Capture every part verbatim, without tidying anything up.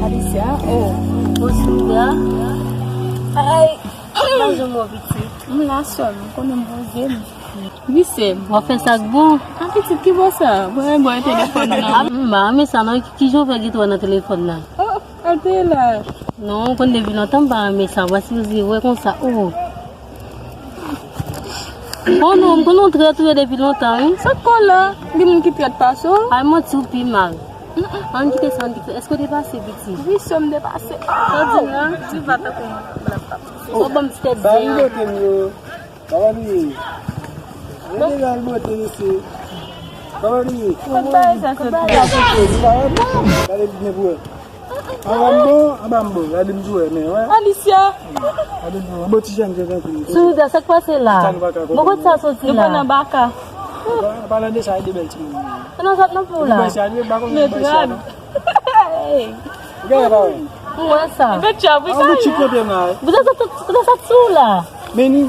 Alicia, oh, bonjou, Linda. Ay, bonjou, mon pitit. M la sèl, ou konnen m poze m. Wi, sè m, w ap fè sa k bon. A, pitit, ki bò sa? Mwen, mwen, telefòn nan. M pa renmen sa, non. Ki, ki jan w fè gen twa nan telefòn nan? Oh, a te la. Non, ou konn depi lontan m pa renmen sa. W ap sipoze wè konsa. Oh. Oh non, m konn ou trèt ou ye depi lontan, wi. Sa k kò la? Gen moun ki trèt pase w? Ay, manti, ou pi mal. Ann kite sa, ann kite sa. Èske w te pase, pitit? Wi, sè m, te pase. Sa w di m la? Di pa tankou mwen. Ou ban m ti tèt di an. Sa rive ke m yo. Sa va bliye. Gade la l bote mesye. Sa va bliye. Kot bagay sa soti la? Gade byen pou wè. Anba m bon, anba m bon. Gade m tou wè, men wè. Alicia. Gade m tou wè. Bon ti jèn jèn tankou m. Souda, sa k pase la? Sa nou pa ka konprann. Bon, kot sa soti la? Nou pran nan baka. An palan de sa, e de bèl timoun. Sa nan sot nan pou la? Mwen se alye, pa konn mwen se alye. Gade pa wè. Mwen sa. Mwen tchap, wi. An boutik kote m la. Bouda sa, bouda sa sou la. Men ni.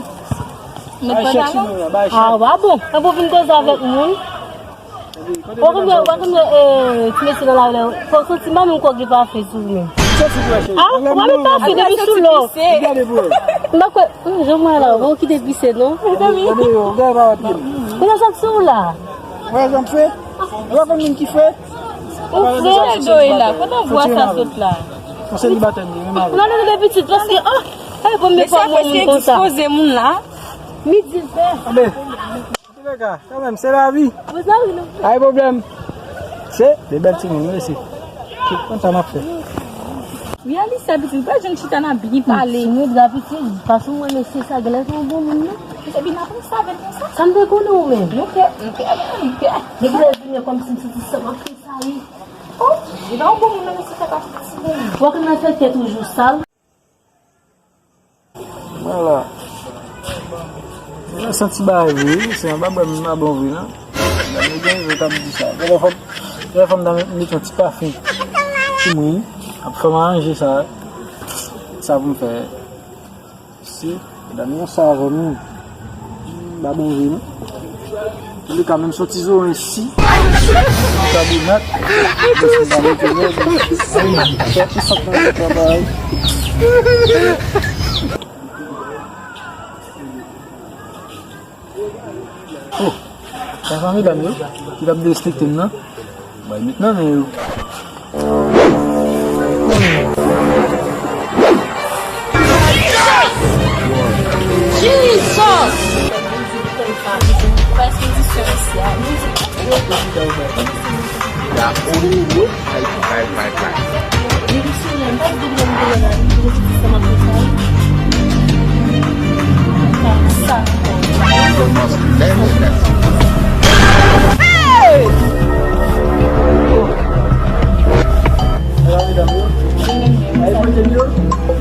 Bay chèk sou mwen la, bay chèk. Ah, wa bon. An pou vin koze avèk moun. Ou konn wè, ou konn wè, eh, ti mesye nan lari la, fò w santi m pa menm kwè gen pafen sou li menm. Santi kwè, cheri. Ah, ou pa menm pafen depi sou lò. Gade pou wè. M pa kwè, hmm, jan mwen la, ou kite pise non. Gade yo, gade pa wè pye m. Kote sa k sou la? Wè jan m fè? Ou pa konn moun ki fè? Ou fè do e la, kote w bwè sa sot la? Yon selibatè m ye, menm avè. Ou nan de pitit, paske, oh, e premye fwa m wè moun konsa. Mesye, fè dispose moun la. Midi fè. Anben. Antouka, kanmenm, se lavi. Ay pwoblèm. Se de bèl timoun, wi, se. Ki kontan m ap fè. Wi, Alicia, pitit, ou pa janm chita n ap byen pale. Timoun, pitit, fason mwen mesye sa, genlè se yon bon moun, non? Epi n ap rete avè l konsa. Sa m te konnen ou menm. Nou pè, nou pè, nou pè. Depi lè vini, kòmsi m santi sa m ap fè sa, wi. Oh, li pa yon bon moun, non, mesye sa pa fè ti bon moun. Ou pa konn afè kè toujou sal. Mwen la. Mwen santi bagay vre, wi. Se yon bagay mwen pa bon vre, non. Gade gen yo k ap di sa. Telefòn, telefòn nan met yon ti pafen. Ti mwen, ap fè m aranje sa. Sa pou m fè. Si, medam yo sa avè m, wi. M pa bon vre, non. Antouka, menm soti zo ensi. Sa di nèt. Depi m pa mete nèt. Sòti sòt nan travay. Oh, sa se medam yo ki t ap derespekte m nan. Bay met nan men yo. Jesus!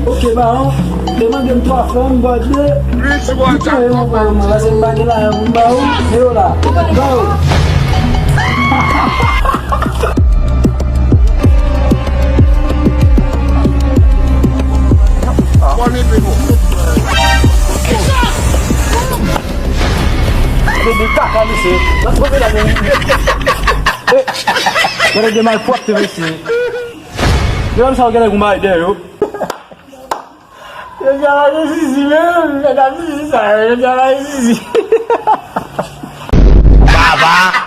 Ok, baron, demande m twa fwa, m ba w de. Wi, se bon, sa. Wi, se bon, sa. Pase m pa gen lajan pou m ba ou, men yo la. Ba yo. Bebe kaka, mesye. Gade de malpwòpte, mesye. Gade sa, gade konba dèyè yo. Yo di a la yo zizi, men, yo di a zizi sa, yo di a la yo zizi. Baba.